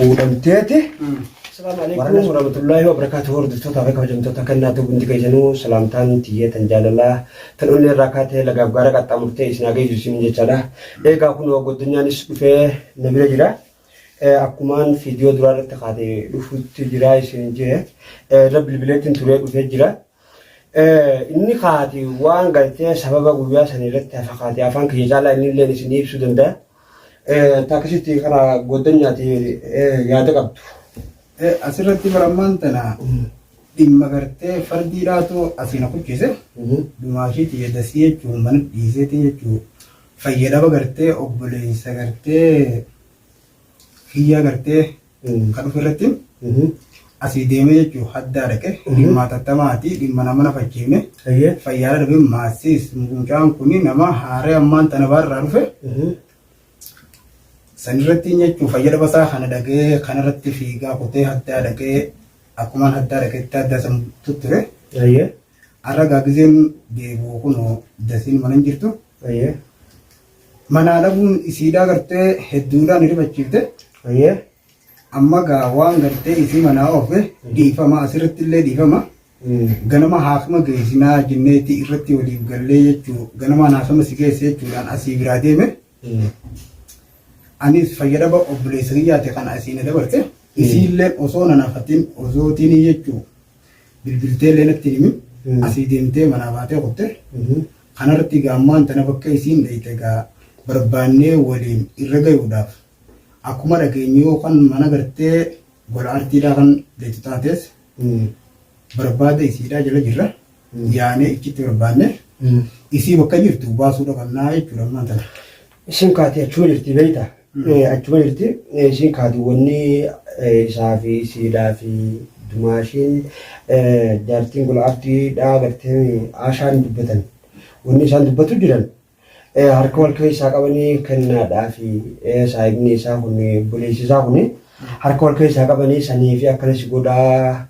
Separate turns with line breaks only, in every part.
Fuudhamteeti. Assalaamu alaikum warahmatullaahi wabarakaatuhu hordoftoota fi kabajamtoota kennaatu hundi keessanuu salaamtaan tiyyee tan jaalalaa tan onnee irraa kaatee lagaaf gaara qaxxaamurtee isin haa geessu isin jechaadha. Eegaa kun goddunyaanis dhufee na bira jira. Akkumaan viidiyoo duraa irratti kaatee dhufutti jira isin jee irra bilbileetiin turee dhufee jira. Inni kaati waan galtee sababa guyyaa sanii irratti hafa kaate afaan kiyya caalaa inni illee isin ibsuu danda'a. Takkasitti kana goddanyaati yaada qabdu.
Asirratti barammaan tana dhimma gartee fardiidhaatu asii na kuchise. Dumaashii tiyya dasii jechuun mana dhiiseeti jechuun fayyadama gartee obboleessa gartee kiyyaa gartee kan dhufe irratti asii deemee jechuun haddaa dhaqe dhimma hatattamaati dhimma nama na fachiifne fayyaara dhabe maasiis mucaan kuni nama haaree ammaan tana baarraa dhufe sanirratti jechuun fayyadama isaa kana dhagee kanarratti fiigaa kutee haddaa dhaqee akkumaan haddaa dhaqetti haddaa san tutture. Har'a gaa gizeen deebi'u kunoo dasiin mana hin jirtu. Manaa dhabuun isiidhaa gartee hedduudhaan rifachiifte. Amma gaa waan gartee isii manaa oofe dhiifama asirratti illee dhiifama. Ganama haakima geessinaa jenneeti irratti waliif gallee jechuu ganamaan haakima si geesse jechuudhaan asii biraa deeme. Anis fayyadama obboleessa kiyyaati kan asii na dabarte. Isiillee osoo nan hafatin osootiin jechuu bilbiltee illee natti hin himin asii deemtee manaa baatee kutte. Kanarratti egaa ammaan tana bakka isiin dhayxe egaa barbaannee waliin irra gayuudhaaf akkuma dhageenyu yookaan mana gartee gola artiidhaa kan deettu taates barbaada isiidhaa jala jirra. Yaanee ichitti barbaanne isii bakka jirtu baasuudha qabnaa jechuudha ammaan tana.
Isin kaati achuma jirti beektaa? Achuma jirti. Isin kaati wanni isaa fi isiidhaa fi dumaashiin jaartiin gola artiidhaa gartee ashaan dubbatan. Wanni isaan dubbatu jiran harka wal keessaa qabanii kennaadhaa fi saahibni isaa kun obboleessi isaa kun harka wal keessaa qabanii sanii fi akkana si godhaa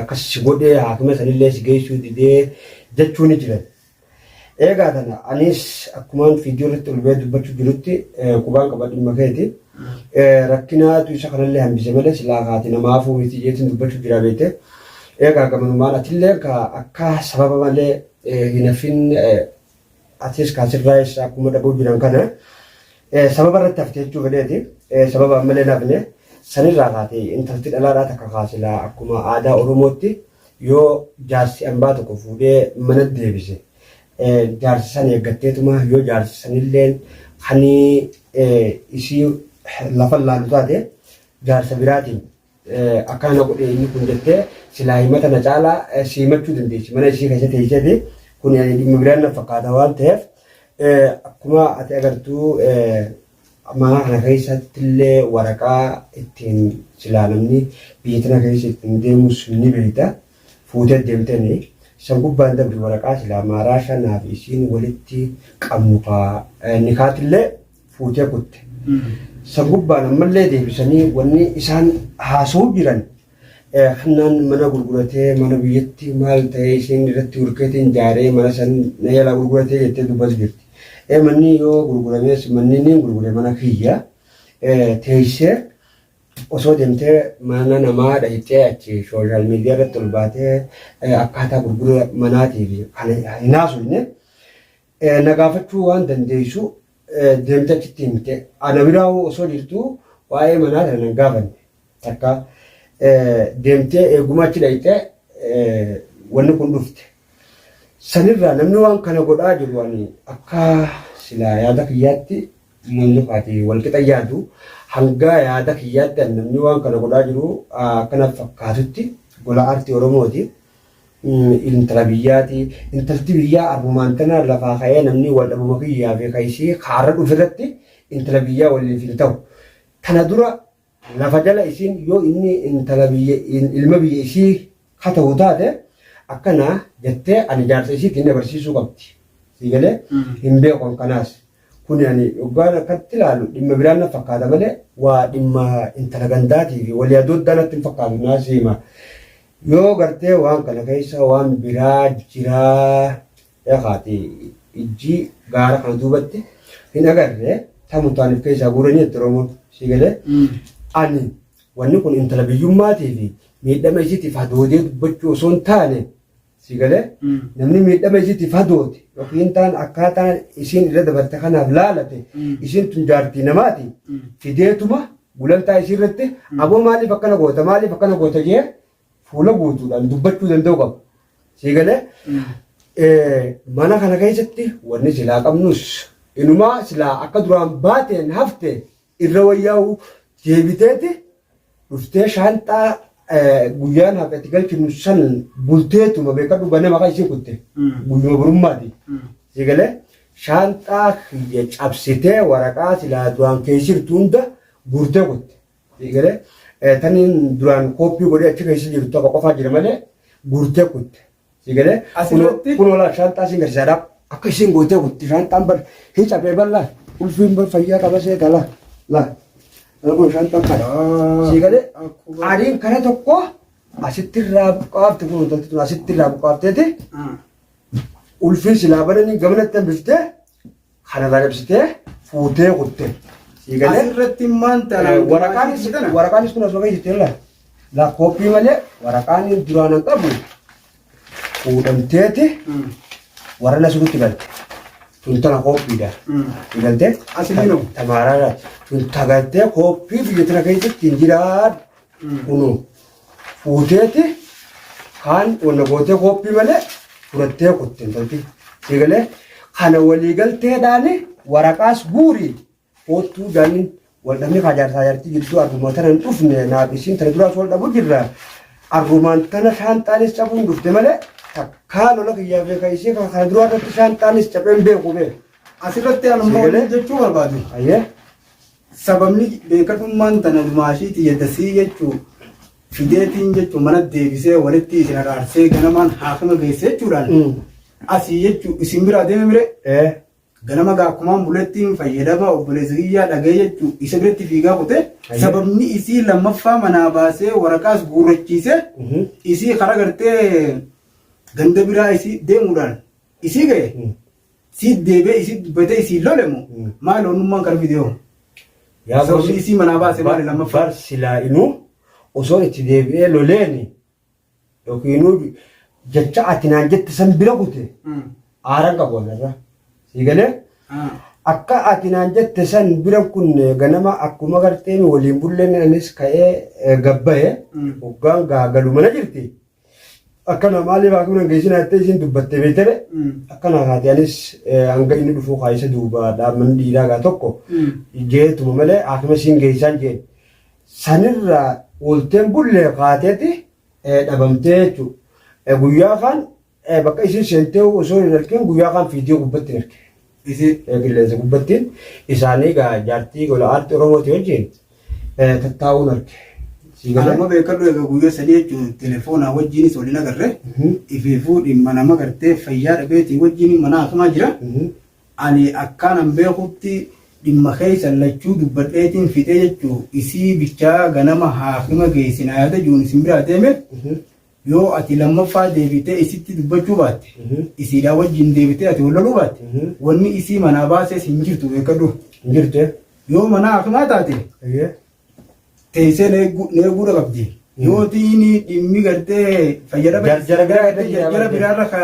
akkas si godhee haakima sanillee si geessuu didee jechuu ni jiran. Eegaa tana anis akkumaan viidiyoo irratti ol ba'ee dubbachuu jirutti qubaan qaba dhimma keeti. Rakkinaatu isa kanallee hambise malee silaa kaati namaafuu miti jeetiin dubbachuu jira beekte. Eegaa gamanumaan atillee akka sababa malee hin hafin atis kaasirraayis akkuma dhaga'u jiran kana sababa irratti hafte jechuu fedheeti. Sababa ammallee hin hafne sanirraa kaate intalti dhalaadhaa takka kaasilaa akkuma aadaa Oromootti yoo jaarsi ambaa tokko fuudhee mana deebise jaarsi san eeggatteetuma yoo jaarsi sanilleen kan isii lafa laalu taate jaarsa biraatiin akkana na godhe inni kun jettee silaa himata na caalaa si himachuu dandeessi. Mana isii keessa teesseeti kun dhimma biraan na fakkaata waan ta'eef akkuma ati agartuu mana kana keessatti illee waraqaa ittiin silaa namni biyya tana keessa ittiin deemus ni beekta. Fuutee deemteni san gubbaan dabri waraqaa silaa maaraasha naaf isiin walitti qabnu kaa nikaatillee fuutee kutte. San gubbaan ammallee deebisanii wanni isaan haasa'uu jiran kannaan mana gurguratee mana biyyatti maal ta'ee isheen irratti hurkeetiin jaaree mana san na jalaa gurguratee jettee dubbatu jirti. Ee manni yoo gurguramees manni ni gurgure mana kiyya teessee osoo deemtee mana namaa dhayxee achi sooshaal miidiyaa irratti ol baatee akkaataa gurgura manaatii fi kan hin haasofne na gaafachuu waan dandeessu deemte achitti himte. Ana biraa osoo jirtu waa'ee manaa kana nan gaafanne. Takka deemtee eeguma achi dhayxee wanni kun dhufte. Sanirraa namni waan kana godhaa jiru ani akka silaa yaada kiyyaatti namni kaati walqixa yaadu hanga yaada kiyyaatti ani namni waan kana godhaa jiru akkana fakkaatutti gola aartii Oromooti. Intala biyyaati. Intalti biyyaa arrumaan tana lafaa ka'ee namni wal dhabuma kiyyaa fi ka isii kaarra dhufe irratti intala biyyaa waliif hin ta'u. Tana dura lafa jala isiin yoo inni intala biyya ilma biyya isii ka ta'u taate akkana jettee ani jaarsa isiitti inni agarsiisuu qabdi. Sii galee hin beeku kanaas. Kuni ani dhugaan akkatti ilaalu dhimma biraan na fakkaata malee waa dhimma intala gandaatii fi walii adooddaa natti hin fakkaatu naa siima. Yoo gartee waan kana keessa waan biraa jiraa eekaati ijji gaara kana duubatti hin agarre tamu taaniif keessaa guuranii jetti Oromoon sii galee. Ani Wanni kun intala biyyummaatii fi miidhama isiitiif hadoodee dubbachuu osoo hin taane si galee namni miidhama isiitiif hadoode yookiin taan akkaataa isiin irra dabarte kanaaf laalate isiin tun jaartii namaati fideetuma gulantaa isii irratti aboo maaliif akkana goota maaliif akkana goota jee fuula guutuudhaan dubbachuu danda'u qaba. Si galee mana kana keessatti wanni silaa qabnus inumaa silaa akka duraan baateen hafte irra wayyaa'u deebiteeti dhuftee shaanxaa guyyaan hafe itti galchinu san bulteetuma beekadhu ganama kan ishee kutte guyyuma borummaati. Si galee shaanxaa kiyya cabsitee waraqaa silaa duraan keessirtu hunda guurtee kutte. Si galee taniin duraan kooppii godhee achi keessa jirtu tokko qofaa jira malee guurtee kutte. Si galee
Asirratti-
kun olaa shaanxaa siin garsiisaadha. Akka isheen gootee kutti shaanxaan bar hin cabee bal'aa ulfiin bar fayyaa qaba see gala la. Kun shaanxaan kana. Si galee adiin kana tokko asitti irraa buqqaafte kun intalti tun asitti irraa buqqaafteeti ulfiin silaa bananii gamanatti hambiftee kana irraa cabsitee fuutee kutte. Si galee
Asirratti maan tana
waraqaanis waraqaanis kun asuma keessa jirti la kooppii malee waraqaan duraan hin qabu fuudhamteeti warra nasuutti galte. Tun tana kooppiidha. Galtee
Asiliinoo?
Tamaaraadha. Tun tagaltee kooppii biyya tana keessatti hin jiraan kunu fuuteeti kaan wanna gootee kooppii malee fudhattee kutte intalti. Siigalee kana waliigalteedhaan waraqaas guuri koottuu jaannin wal dhabni kaa jaarsaa jaartii jidduu arguma tana hin dhufne naaf isiin tana duraas wal dhabu jirra. Argumaan tana shaanxaanis cabuun dhufte malee takkaa lola kiyyaa beeka isii kana duraa irratti shaanxaanis capheen beeku beeku.
Asirratti anummoo
Siigalee?
jechuu barbaadu.
Ayyee.
Sababni beekadhummaan tana dumaashii xiyyadasii jechuu fideetiin jechuu mana deebisee walitti isin araarsee ganamaan haakima geesse jechuudhaan asii jechuu isin biraa deeme mire ganama gaakkumaan bulettiin fayyadama obboleessa kiyyaa dhagee jechuu isa biratti fiigaa kute
Ayyee.
sababni isii lammaffaa manaa baasee waraqaas guurrachiise isii karaa gartee ganda biraa isii deemuudhaan isii ga'e sii deebi'ee isii dubbatee isii lolemu maal onnummaan kana fidee
Yaa
Sababni isii manaa baase maali lammaffaa?
Bar silaa inuu osoo itti deebi'ee loleeni yookiinuu jecha ati naan jette san bira kute aaran qabu anarra. Sii galee akka ati naan jette san bira kun ganama akkuma garteen waliin bulleen anis ka'ee gabbaye hoggaan gaagalu mana jirti. Akkana maaliif haakimna hin geessinaa jettee isiin dubbatte beektere akkana kaate anis hanga inni dhufuu kaayisa duuba dhaabmanni dhiiraa gaa tokko jeetuma malee haakima isiin geessaan jeen. Sanirraa oolteen bullee kaateeti dhabamtee jechuudha. Guyyaa kaan bakka isiin seentee osoo hin argin guyyaa kaan fiidiyoo gubbatti hin arge.
Isii
Qilleensa gubbattiin isaanii gaa jaartii gola aartii Oromooti wajjin tattaa'uun arge. Sii galee?
Anamma beekadhu egaa guyyaa sadii jechuun telefoonaa wajjinis waliin agarre ifiifuu dhimma nama gartee fayyaa dhabeetii wajjin mana hakimaa jira. Ani akkaanan beekutti dhimma keessa lachuu dubbadheetiin fixee jechuu isii bichaa ganama haakima geessinaa yaada jiruun isin biraa deeme yoo ati lammaffaa deebitee isitti dubbachuu baatte isiidhaa wajjin deebitee ati wal loluu baatte wanni isii manaa baasees hin jirtu beekadhu.
Hin jirtu.
Yoo mana hakimaa taate
Ayyee.
teessee na eeguudha qabdi. Yoo tiini dhimmi gartee fayyadama
Jarjara biraa irra jira
jarjara
bartee.
biraarra ka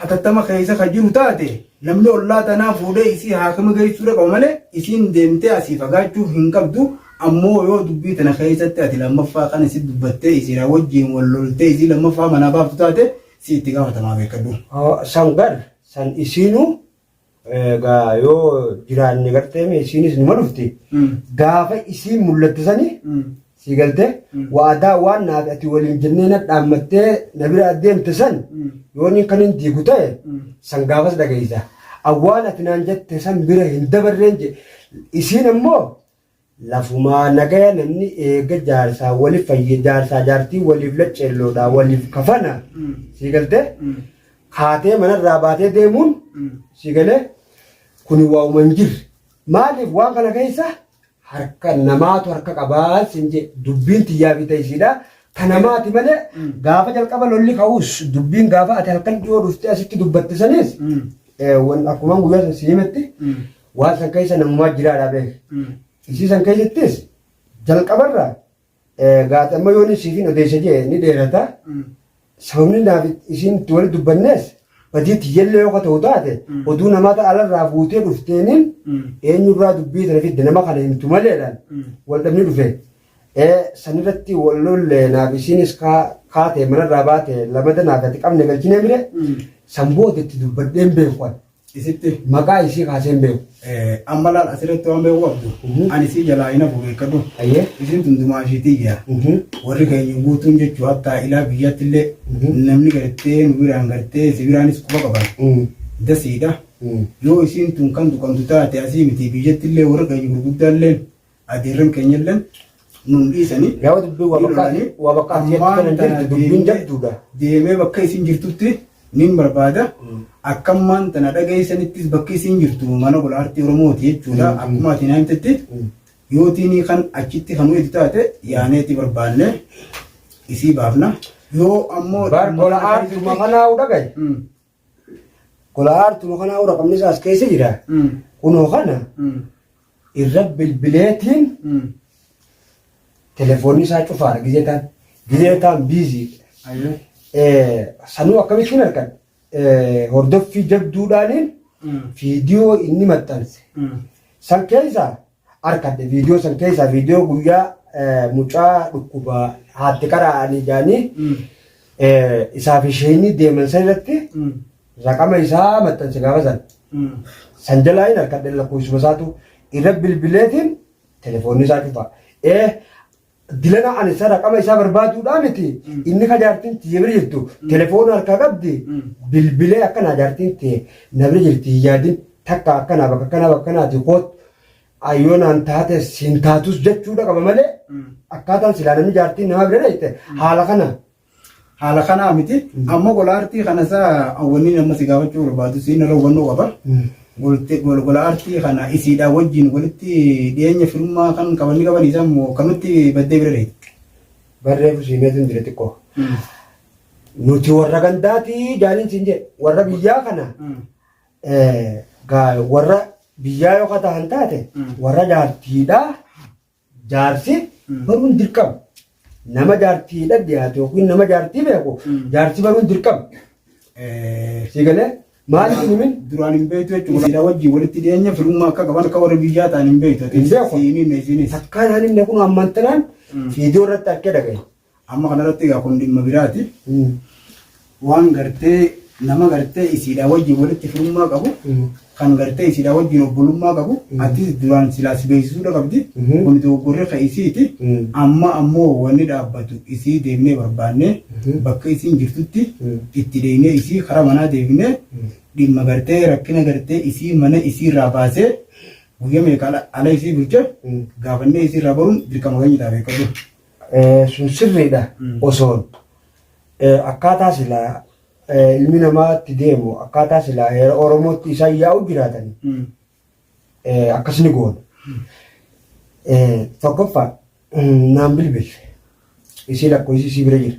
hatattama keessa ka jiru taate namni ollaa tanaa fuudhee isii haakima geessuudha qaba malee isiin deemtee asii fagaachuu hin qabdu. Ammoo yoo dubbii tana keessatti ati lammaffaa kan isi dubbattee isiidha wajjin wal loltee isii lammaffaa manaa baaftu taate si itti gaafatamaa beekadhu.
San gar san isiinuu egaa yoo jiraanne gartee isiinis numa dhufti. Gaafa isiin mul'atte sani sii galtee waadaa waan naaf ati waliin jennee na dhaammattee na bira adeemte san yoo inni kan hin diigu ta'e san gaafas dhageessa. Awwaan ati naan jette san bira hin dabarreen jedhe. Isiin ammoo lafumaa nagaya namni eega jaarsaa waliif fayye jaarsaa jaartii waliif lacceelloodha waliif kafana sii galtee kaatee manarraa baatee deemuun sii galee kuni waa'uma hin jirre. Maaliif waan kana keessa harka namaatu harka qabaa siin jedhe dubbiin tiyyaa fi ta'isiidha. Ta namaati malee gaafa jalqaba lolli ka'us dubbiin gaafa ati halkan dhiyoo dhuftee asitti dubbatte sanis akkuma guyyaa san si himetti waan san keessa namumaa jiraadha beek. Isii san keessattis jalqabarraa Gaati amma yoon siifin odeessa jee ni dheerata. Sababni naaf isiin itti wali dubbannees badii tiyyallee yoo ka ta'u taate oduu namaa ta alarraa fuutee dhufteeniin eenyurraa dubbii tana fidde nama kana himtu maleedhaan wal dhabni dhufe. Sanirratti wal lolle naaf isiinis kaate manarraa baate lamada naaf ati qabne galchinee mire san booda itti dubbadheen beeku ani.
Isitti.
Maqaa isii kaasee hin beeku.
Amma laal asirratti waan beekuu qabdu. Ani isii jalaa hin hafu beekadhu.
Ayyee.
Isiin tun dumaashii tiyya. Warri keenya guutuun jechuu hattaa ilaa biyyaatti illee namni gartee nu biraan gartee si biraanis quba qaban. Dasiidha. Yoo isiin tun kan tuqamtu taate asii miti biyyatti illee warri keenya gurguddaalleen adeerran keenyalleen nun dhiisani.
Gaafa dubbiin waa
Ni
bakka
lolanii.
waa bakka ati jettu
Ammaan
kana hin
tana
jirtu dubbiin
deemee
jabduudha.
deemee bakka isin jirtutti nin barbaada. Akkammaan tana dhageessanittis bakki isin jirtu mana gola aartii Oromooti jechuudha. Akkuma ati naa himtetti yootiin kan achitti kan nuyi taate yaaneeti barbaanne isii baafna. Yoo ammoo
Bar gola aartuma kanaa dhagaye. Gola aartuma kanaa raqamni isaa as keessa jira. Kunoo kana irra bilbileetiin telefoonni isaa cufaadha gizee taan. Gizee taan biizii. Sanuu akkamittiin argan hordoffii jabduudhaaniin viidiyoo inni maxxanse. San keessaa arkadhe viidiyoo san keessaa viidiyoo guyyaa mucaa dhukkuba haatti qara'anii jaanii isaaf isheenii deeman san irratti raqama isaa maxxanse gaafa san. San jalaa hin arkadhe lakkoofsuma isaatu irra bilbileetiin telefoonni isaa cufa. Dilana ani isa raqama isaa barbaaduudhaa miti inni ka jaartiin tiyya bira jirtu telefoona harkaa qabdi bilbilee akkanaa jaartiin tiyya na bira jirti hin yaadin takka akkanaa bakka akkanaa bakka akkanaati koottu ayyoo naan taate siin taatus jechuudha qaba malee akkaataan silaa namni jaartiin namaa bira dhayte haala kana.
Haala kanaa miti. Amma gola aartii kana isaa wanni nama si gaafachuu barbaadu siin irra hubannoo qaba. Gola aartii kana isiidhaa wajjin walitti dhiyeenya firummaa kan qaban ni qaban isaan moo akkamitti baddee bira dheeyte?
Barreefu siimeetiin jira xiqqoo. Nuti warra gandaatii jaaliin siin jedhe warra biyyaa kana warra biyyaa yoo ta'an taate warra jaartiidhaa Jaarsi baruun dirqama. Nama jaartiidha dhiyaate yookiin nama jaartii beeku jaarsi baruun dirqama. Si galee maaliif hin himin?
Duraan hin beektu jechuudha. Isiidha wajjin walitti dhiyeenya firummaa akka qaban akka warra biyyaa ta'an hin beektu.
Hin beeku.
Si hin himne isiinis.
Takkaan hin himne kun ammaan tanaan viidiyoo irratti arkee dhagaye.
Amma kanarratti egaa kun dhimma biraati. Waan gartee nama gartee isiidhaa wajjin walitti firummaa qabu kan gartee isiidhaa wajjin obbolummaa qabu atis duraan silaa si beeksisuudha qabdi. Kun dogoggorri ka isiiti. Amma ammoo wanni dhaabbatu isii deemnee barbaannee bakka isiin jirtutti itti deemnee isii karaa manaa deebinee dhimma gartee rakkina gartee isii mana isiirraa baasee guyyaa meeqa ala isii bulche gaafannee isiirraa baruun dirqama keenya ta'a beekadhu.
Sun sirriidha osoon akkaataa silaa ilmi namaa itti deemu akkaataa silaa heera Oromootti isaan yaa'u jiraatan akkas ni goona. Tokkoffaa naan bilbille isii lakkoofsi isii bira jira.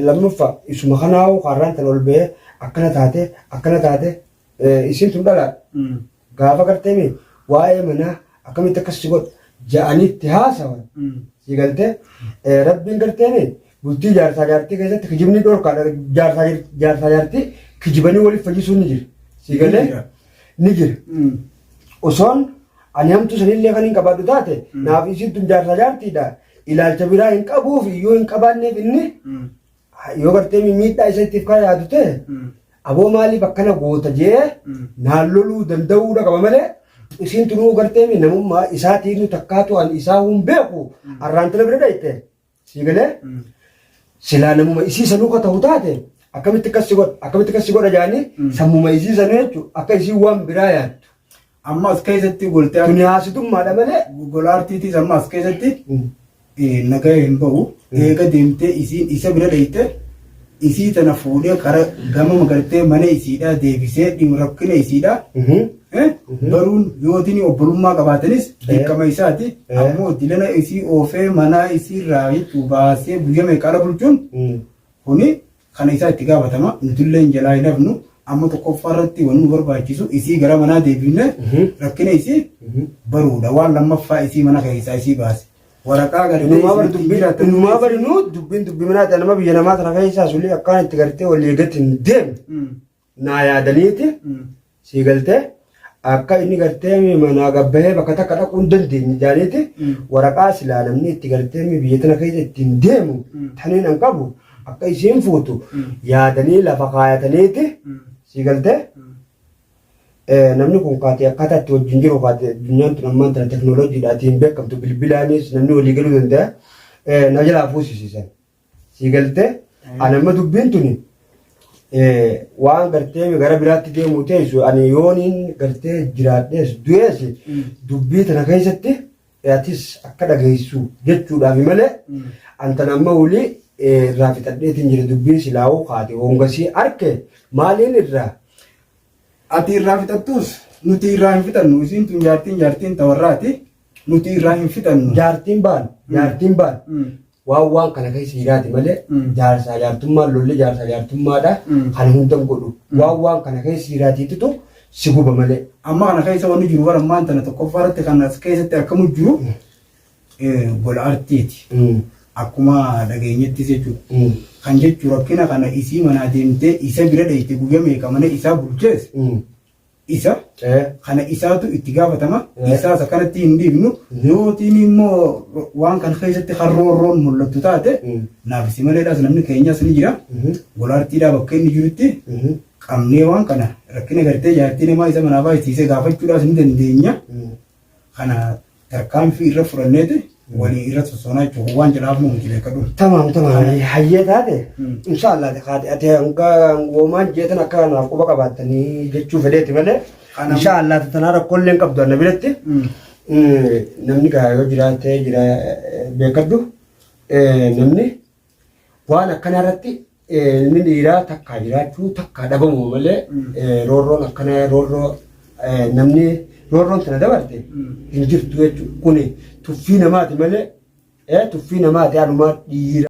Lammaffaa isuma kanaa'u kaarraan tan ol ba'ee akkana taate akkana taate isiin tun dhalaadha. Gaafa gartee mee waa'ee manaa akkamitti akkas si godha ja'anii itti haasawan si galtee rabbiin gartee mee bultii jaarsaa jaartii keessatti kijibni dhorkaadha jaarsaa jaarsaa jaartii kijibanii waliif fayyisuun ni jira si galee ni jira. Osoon ani hamtuu sanillee kan hin qabaadhu taate naaf isiin tun jaarsaa jaartiidha ilaalcha biraa hin qabuuf iyyuu hin qabaanneef inni Yoo gartee miidhaa isa ittiif kan yaadu ta'e aboo maaliif akkana goota jee naan loluu danda'uudha qaba malee isiin tunuu gartee namummaa isaatiin takkaatu an isaa hin beeku arraan tana bira dhayte sii galee silaa namuma isii sanuu ka ta'u taate akkamitti akkas si godha akkamitti akkas si godha jaanii sammuma isii sanuu jechuun akka isiin waan biraa yaaddu.
Amma as keessatti goltee
Tuni haasitummaadha malee.
Golaartiitis amma as keessatti nagaya hin bahu. Eega deemtee isiin isa bira dhayte isii tana fuudhee kara gama gartee mana isiidhaa deebisee dhimma rakkina isiidhaa baruun yootini obbolummaa qabaatanis dirqama isaati. Ammoo dilana isii oofee mana isiirraa jechuu baasee guyya meeqa ala bulchuun kuni Kana isaa itti gaafatama. Nutilleen jalaa hin hafnu. Amma tokkoffaa irratti wanni nu barbaachisu isii gara manaa deebifne rakkina isii baruudha. Waan lammaffaa isii mana keessaa isii baase. Waraqaa gartee
Inumaa bar
isin ittiin
dubbiin
jiraattan
inumaa bar inuu dubbiin dubbii manaati nama biyya namaa tana keessaa sulii akkaan itti gartee walii gadi hin deemne naa yaadaniiti sii galtee akka inni gartee manaa gabbahee bakka takka dhaquu hin dandeenye jaaniiti waraqaa silaa namni itti gartee biyya tana keessa ittiin deemu taniin an qabu akka isiin fuutu yaadanii lafa kaayataniiti sii galtee Namni kun kaatee akkaataa itti wajjin jiru kaatee addunyaan tun ammaan tana teknooloojiidhaatiin beekamtu bilbilaanis namni walii galuu danda'a. Na jalaa fuusisiisan. Sii galtee ani amma dubbiin tuni waan gartee gara biraatti deemuu teessu ani yooniin gartee jiraadhees du'ees dubbii tana keessatti atis akka dhageessu jechuudhaaf malee an tana amma wulii irraa fixadheetiin jira dubbii silaa'uu kaate hongasii arke maaliin irraa
Ati irraa fixattus nuti irraa hin fixannu. Isiin tun jaartiin jaartiin ta warraati. Nuti irraa hin fixannu.
Jaartiin baan jaartiin baan waan waan kana keessa jiraati malee jaarsaa jaartummaan lolli jaarsaa jaartummaadha kana hundan godhu waan waan kana keessa jiraatiitutu si guba malee.
Amma kana keessa wanni jiru bara ammaan tana tokkoffaa irratti kan as keessatti argamu jiru gola artiiti. Akkuma dhageenyettis jechuudha. Kan jechuun rakkina kana isii manaa deemtee isa bira dheeyte guyya meeqa mana isaa bulchees isa kana isaatu itti gaafatama. Isaas akkanatti hin dhiifnu. Yootiin immoo waan kana keessatti kan roorroon mul'attu taate naaf isi maleedhaas namni keenyas ni jira. Gola artiidhaa bakka inni jirutti qabnee waan kana rakkina gartee jaartii namaa isa manaa baay'isiisee gaafachuudhaas ni dandeenya. Kana tarkaanfii irra fudhanneeti walii irra sossoonaa jechuudha. Waan jalaa hafnu miti beekadhu.
Tamaam tamaam hayyee taate inshaallah ati ati hanga woomaan jeetan akka naaf quba qabaattanii jechuu fedheeti malee inshaallah tanaa rakkoolee hin qabdu anna biratti namni gaa yoo jiraatee jira beekadhu namni Waan akkanaa irratti ilmi dhiiraa takkaa jiraachuu takkaa dhabamuu malee roorroon akkanaa roorroo namni roorroon tana dabarte hin jirtu jechuudha. Kuni tuffii namaati malee tuffii namaati anumaa dhiira.